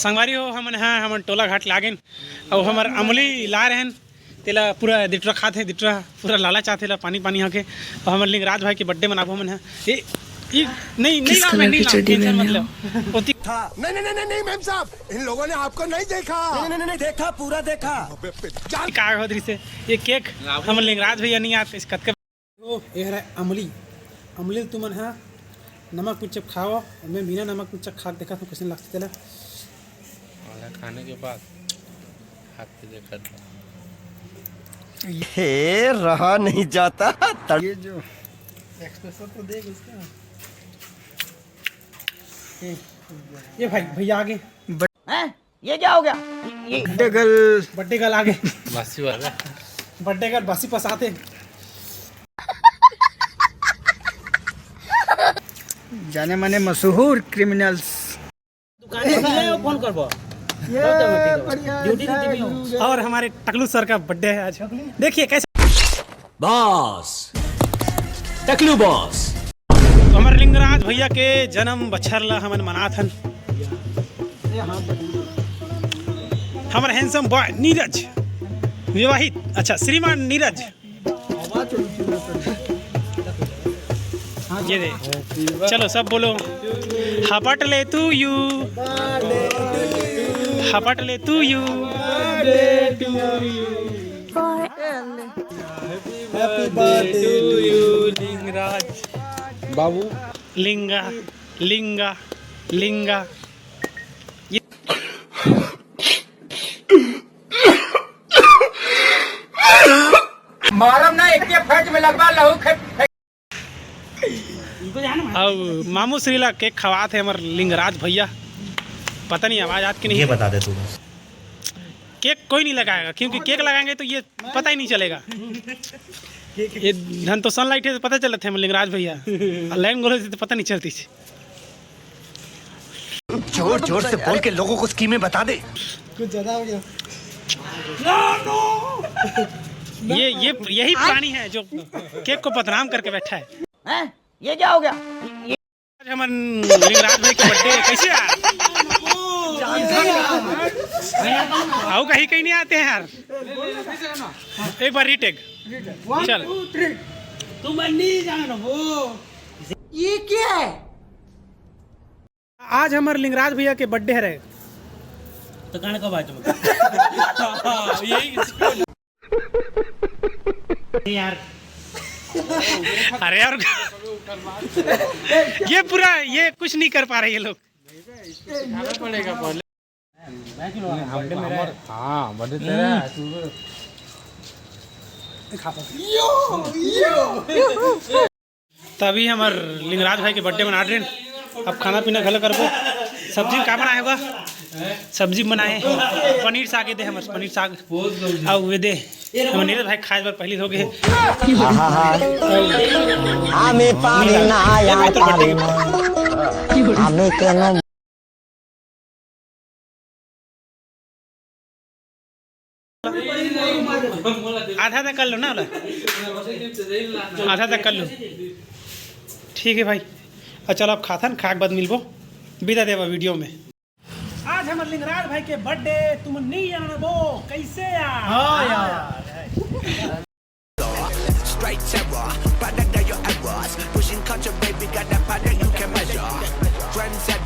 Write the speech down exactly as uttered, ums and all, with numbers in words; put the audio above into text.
संगवारी हो, हमन ह, हमन टोला घाट ले आगेन, अउ हमर अमली ला रहेन, तेला पूरा दिटरा खात हे, दिटरा पूरा लाला चाहत हे ला, पानी पानी होके। अउ हमर लिंगराज भाई के बर्थडे मनाबो हमन ह। ए, ई, नहीं, नहीं किस लाओ, मैं कलर नहीं की लाओ, चड्डी टेंशन पहने मत हो? लो। ओती था। नहीं, नहीं, नहीं, नहीं, नहीं, मेम साहब, इन लोगों ने आपको नहीं देखा। नहीं, नहीं, नहीं, नहीं, देखा, पूरा देखा। अबे, पे-, जान का होत रहिस हे, ये केक हमर लिंगराज भैया नहीं आत, इस कतका ओ, ये हरे अमली। अमली ल तुमन ह नमक मिर्च खाओ, मैं बिना नमक मिर्च खा के देखत हूँ, कैसन लगथे तेला। वाला खाने के बाद हाथ पे देखा था। हे रहा नहीं जाता। ये जो एक्सप्रेशन तो देख इसका। ये, ये भाई, भैया आगे। हैं? ये क्या हो गया? ये बर्थडे गर्ल। बर्थडे गर्ल आगे। बासी वाला। बर्थडे गर्ल बासी पसाते। जाने माने मशहूर क्रिमिनल्स। दुकान में मिले, फोन करबो। ये बढ़िया ड्यूटी, ड्यूटी में हो। और हमारे टकलू सर का बर्थडे है आज। देखिए कैसे बॉस, टकलू बॉस। तो हमर लिंगराज भैया के जन्म बछर ला हमन मनात हन। हमर हैंडसम बॉय नीरज, विवाहित, अच्छा, श्रीमान नीरज। ये दे, चलो सब बोलो, हपट ले तू यू, हपट ले तू you. Happy birthday to you, Lingaraj. बाबू। लिंगा, लिंगा, लिंगा। ये मारम ना, एक के फट में लगवा लहू खे-, अब मामू श्री ला केक खवात हे हमर लिंगराज भैया। पता नहीं आवाज आत कि नहीं। ये बता दे तू बस। केक कोई नहीं लगाएगा, क्योंकि केक लगाएंगे तो ये पता ही नहीं चलेगा। ये धन तो सनलाइट है, पता चलत हे हमर लिंगराज भैया। और लाइन गोले से तो पता नहीं चलती थी। जोर जोर से बोल के लोगों को स्कीमें बता दे। कुछ ज्यादा हो गया। ये, ये, यही प्राणी है जो केक को बदनाम करके बैठा है। हैं? ये क्या हो गया? आज हमन लिंगराज भाई के बर्थडे, कैसे यार? आओ, कहीं, कहीं नहीं आते हैं यार। एक बार रीटेक। चल। तुम नहीं जानो। ये क्या है? आज हमर लिंगराज भैया के बर्थडे हरे। तो गाना कब आए तुम? यही। यार। अरे यार, ये पूरा, ये कुछ नहीं कर पा रहे ये लोग। हाँ, बर्थडे तेरा है, तू। तभी हमर लिंगराज भाई के बर्थडे मना रहे। अब खाना पीना घलो करबो। सब्जी का बनाए होगा? सब्जी बनाए, पनीर साग, ये दे हमर पनीर साग। अउ ये दे हमर नीरज भाई खाए बर पहली हो गए। आमे पानी ना यार, पानी ना। आमे केनो आधा तक कर लो ना, आधा तक कर लो। ठीक है भाई, और चलो अब खाथन, खा के बाद मिलबो, बिदा देवा वीडियो में। आज हमर लिंगराज भाई के बर्थडे, तुम नहीं जानबो कैसे यार? हाँ यार। Straight terror, better than your errors. Pushing culture, baby, got that power you can measure. Trendsetter.